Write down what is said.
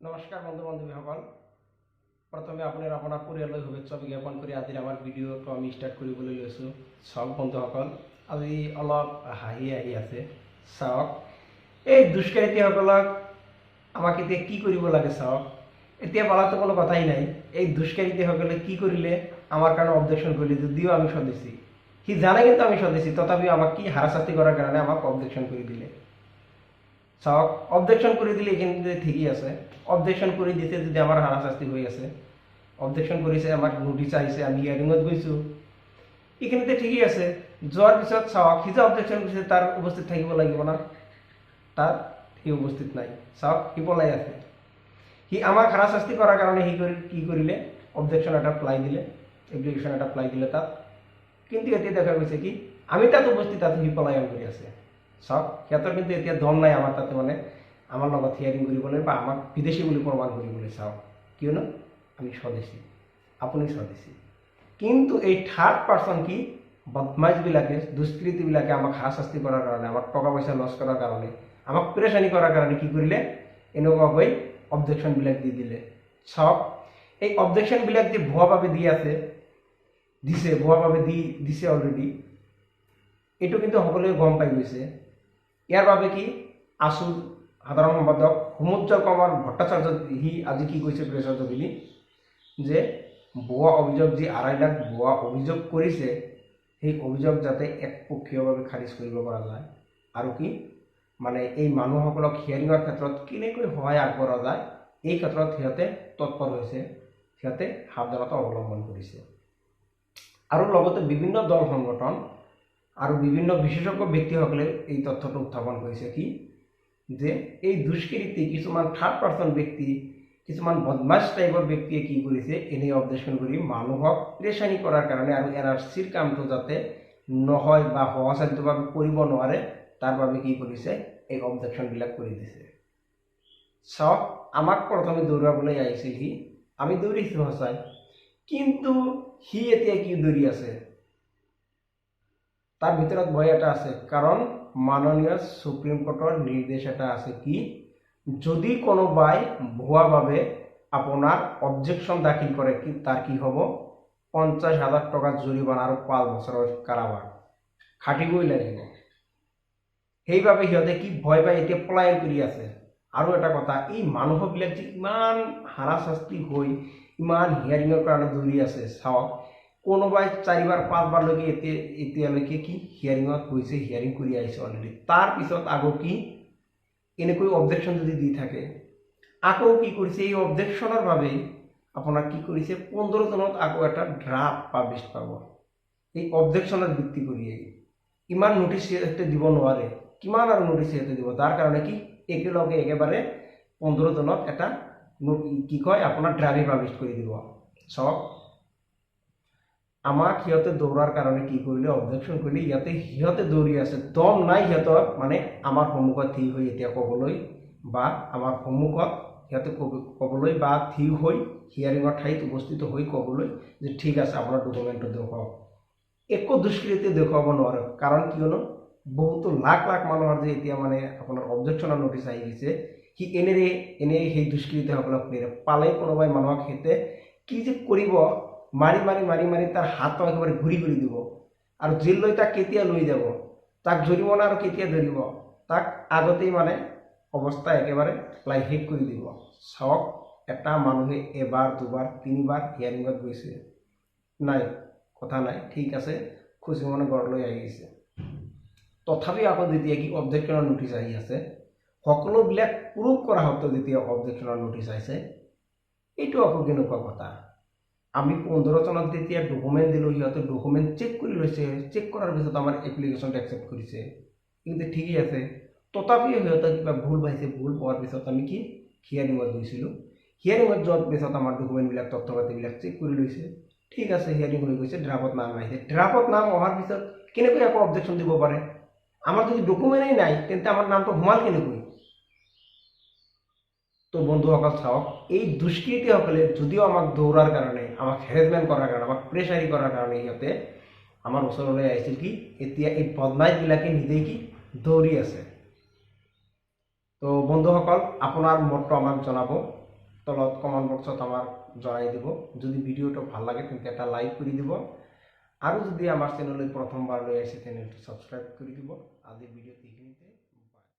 নমস্কাৰ বন্ধু বান্ধৱীসকল, প্ৰথমে আপোনাৰ আপোনাৰ পৰিয়াললৈ শুভেচ্ছা জ্ঞাপন কৰি আজিৰ আমাৰ ভিডিঅ'টো আমি ষ্টাৰ্ট কৰিবলৈ লৈছোঁ। চাওক বন্ধুসকল, আজি অলপ হাঁহি আহি আছে। চাওক, এই দুষ্কৃতীসকলক আমাক এতিয়া কি কৰিব লাগে চাওক। এতিয়া বলাটো কোনো কথাই নাই। এই দুষ্কৃতীসকলে কি কৰিলে, আমাৰ কাৰণে অবজেকশ্যন কৰিলে, যদিও আমি স্বদেশী, সি জানে কিন্তু আমি স্বদেশী, তথাপিও আমাক কি হাৰাশাস্তি কৰাৰ কাৰণে আমাক অবজেকশ্যন কৰি দিলে। চাওক, অবজেকশ্যন কৰি দিলে এইখিনিতে ঠিকেই আছে। অবজেকশ্যন কৰি দিছে যদি আমাৰ হাৰাশাস্তি হৈ আছে, অবজেকশ্যন কৰিছে, আমাক নটিচ আহিছে, আমি হিয়াৰিঙত গৈছোঁ, এইখিনিতে ঠিকেই আছে। যোৱাৰ পিছত চাওক, সি যে অবজেকশ্যন কৰিছে তাৰ উপস্থিত থাকিব লাগিব না, তাত সি উপস্থিত নাই। চাওক, সি পলাই আছে। সি আমাক হাৰাশাস্তি কৰাৰ কাৰণে সি কৰি কি কৰিলে, অবজেকশ্যন এটা প্লাই দিলে, এপ্লিকেশ্যন এটা প্লাই দিলে তাত। কিন্তু এতিয়া দেখা গৈছে কি আমি তাত উপস্থিত আছোঁ, সি পলায়ন কৰি আছে। চাওক, সিহঁতৰ কিন্তু এতিয়া দম নাই আমাৰ তাতে, মানে আমাৰ লগত হিয়াৰিং কৰিবলৈ বা আমাক বিদেশী বুলি প্ৰমাণ কৰিবলৈ। চাওক, কিয়নো আমি স্বদেশী, আপুনি স্বদেশী। কিন্তু এই থাৰ্ড পাৰ্চন কি বদমাইজবিলাকে, দুষ্কৃতীবিলাকে আমাক হাৰাশাস্তি কৰাৰ কাৰণে, আমাক টকা পইচা লছ কৰাৰ কাৰণে, আমাক প্ৰেছানি কৰাৰ কাৰণে কি কৰিলে, এনেকুৱাকৈ অবজেকশ্যনবিলাক দি দিলে। চাওক, এই অবজেকশ্যনবিলাক যে ভুৱাভাৱে দি আছে, দিছে, ভুৱাভাৱে দি দিছে অলৰেডি, এইটো কিন্তু সকলোৱে গম পাই গৈছে। ইয়াৰ বাবে কি আছুৰ সাধাৰণ সম্পাদক সমুজ্জ্বল কুমাৰ ভট্টাচাৰ্য সি আজি কি কৈছে প্ৰেছৰ যোগেদি যে ভুৱা অভিযোগ যি 2.5 লাখ ভুৱা অভিযোগ কৰিছে, সেই অভিযোগ যাতে একপক্ষীয়ভাৱে খাৰিজ কৰিব পৰা যায়, আৰু কি মানে এই মানুহসকলক হিয়াৰিঙৰ ক্ষেত্ৰত কেনেকৈ সহায় আগবঢ়োৱা যায় এই ক্ষেত্ৰত সিহঁতে তৎপৰ হৈছে, সিহঁতে সাৱধানতা অৱলম্বন কৰিছে। আৰু লগতে বিভিন্ন দল সংগঠন আৰু বিভিন্ন বিশেষজ্ঞ ব্যক্তিসকলে এই তথ্যটো উত্থাপন কৰিছে কি যে এই দুষ্কৃতী কিছুমান থাৰ্ড পাৰ্চন ব্যক্তি, কিছুমান বদমাছ টাইপৰ ব্যক্তিয়ে কি কৰিছে, এনেই অবজেকশ্যন কৰি মানুহক প্ৰেছানি কৰাৰ কাৰণে আৰু এন আৰ চিৰ কামটো যাতে নহয় বা সহজসাধ্যভাৱে কৰিব নোৱাৰে তাৰ বাবে কি কৰিছে, এই অবজেকশ্যনবিলাক কৰি দিছে। চাওক, আমাক প্ৰথমে দৌৰাবলৈ আহিছিল সি, আমি দৌৰিছোঁ সঁচাই, কিন্তু সি এতিয়া কি দৌৰি আছে, তাৰ ভিতৰত ভয় এটা আছে। কাৰণ মাননীয় সুপ্ৰিম কোৰ্টৰ নিৰ্দেশ এটা আছে কি যদি কোনোবাই ভুৱাভাৱে আপোনাৰ অবজেকশ্যন দাখিল কৰে, কি তাৰ কি হ'ব, 50,000 টকা জৰিমনা আৰু 5 বছৰৰ কাৰাবাস খাটিবই লাগিব। সেইবাবে সিহঁতে কি ভয় পাই এতিয়া পলায়ন কৰি আছে। আৰু এটা কথা, এই মানুহবিলাক যে ইমান হাৰাশাস্তি হৈ ইমান হিয়াৰিঙৰ কাৰণে দৌৰি আছে, চাওক কোনোবাই 4বাৰ 5বাৰলৈকে এতিয়ালৈকে কি হিয়াৰিঙত গৈছে, হিয়াৰিং কৰি আহিছে অলৰেডি। তাৰপিছত আকৌ কি এনেকৈ অবজেকশ্যন যদি দি থাকে, আকৌ কি কৰিছে, এই অবজেকশ্যনৰ বাবেই আপোনাৰ কি কৰিছে, 15 জনত আকৌ এটা ড্ৰাফ্ট পাব্লিছ পাব। এই অবজেকশ্যনৰ ভিত্তি কৰিয়েই ইমান নটিচ সিহঁতে দিব নোৱাৰে, কিমান আৰু নটিচ সিহঁতে দিব, তাৰ কাৰণে কি একেলগে একেবাৰে 15 জনত এটা কি কয় আপোনাৰ ড্ৰাফ্ট পাব্লিছ কৰি দিব। চাওক, আমাক সিহঁতে দৌৰাৰ কাৰণে কি কৰিলে, অবজেকশ্যন কৰিলে, ইয়াতে সিহঁতে দৌৰি আছে, দম নাই সিহঁতৰ মানে আমাৰ সন্মুখত থিয় হৈ এতিয়া ক'বলৈ বা আমাৰ সন্মুখত সিহঁতে ক'বলৈ বা থিয় হৈ হিয়াৰিঙৰ ঠাইত উপস্থিত হৈ ক'বলৈ যে ঠিক আছে আপোনাৰ ডকুমেণ্টটো দেখুৱাওক। একো দুষ্কৃতি দেখুৱাব নোৱাৰে, কাৰণ কিয়নো বহুতো লাখ লাখ মানুহৰ যে এতিয়া মানে আপোনাৰ অবজেকশ্যনৰ নটিচ আহি গৈছে, সি এনেৰে এনেই সেই দুষ্কৃতীসকলক নেৰে। পালেই কোনোবাই মানুহক সিহঁতে কি যে কৰিব, মাৰি মাৰি মাৰি মাৰি তাৰ হাতটো একেবাৰে ঘূৰি ঘূৰি দিব, আৰু জেললৈ তাক কেতিয়া লৈ যাব, তাক জৰিমনা আৰু কেতিয়া ধৰিব, তাক আগতেই মানে অৱস্থা একেবাৰে শেষ কৰি দিব। চাওক, এটা মানুহে এবাৰ দুবাৰ তিনিবাৰ হিয়াৰিঙত গৈছে, নাই কথা নাই, ঠিক আছে, খুচি মনে ঘৰলৈ আহি গৈছে। তথাপিও আকৌ যেতিয়া কি অবজেকশ্যনৰ নটিচ আহি আছে, সকলোবিলাক প্ৰুভ কৰা সত্ত্বেও যেতিয়া অবজেকশ্যনৰ নটিচ আহিছে, এইটো আকৌ কেনেকুৱা কথা। আমি 15 জনক যেতিয়া ডকুমেণ্ট দিলোঁ, সিহঁতে ডকুমেণ্ট চেক কৰি লৈছে, চেক কৰাৰ পিছত আমাৰ এপ্লিকেশ্যনটো একচেপ্ট কৰিছে, কিন্তু ঠিকেই আছে। তথাপিও সিহঁতে কিবা ভুল পাইছে, ভুল পোৱাৰ পিছত আমি কি হিয়াৰিঙত গৈছিলোঁ, হিয়াৰিঙত যোৱাৰ পিছত আমাৰ ডকুমেণ্টবিলাক তথ্য পাতিবিলাক চেক কৰি লৈছে, ঠিক আছে, হিয়াৰিং হৈ গৈছে, ড্ৰাফত নাম আহিছে। ড্ৰাফত নাম অহাৰ পিছত কেনেকৈ আকৌ অবজেকশ্যন দিব পাৰে, আমাৰ যদি ডকুমেণ্টেই নাই তেন্তে আমাৰ নামটো সোমাল কেনেকৈ। তো বন্ধুসকল চাওক, এই দুষ্কৃতীসকলে যদিও আমাক দৌৰাৰ কাৰণে, আমাক হেৰেজমেণ্ট কৰাৰ কাৰণে, আমাক প্ৰেছাৰী কৰাৰ কাৰণে সিহঁতে আমাৰ ওচৰলৈ আহিছিল, কি এতিয়া এই বদমাইজবিলাকে নিজেই কি দৌৰি আছে। তো বন্ধুসকল, আপোনাৰ মতটো আমাক জনাব। তলত কমেণ্ট বক্সত আমাৰ জনাই দিব। যদি ভিডিঅ'টো ভাল লাগে তেন্তে এটা লাইক কৰি দিব, আৰু যদি আমাৰ চেনেললৈ প্ৰথমবাৰ লৈ আহিছে চেনেলটো ছাবস্ক্ৰাইব কৰি দিব। আজিৰ ভিডিঅ'টো এইখিনিতে।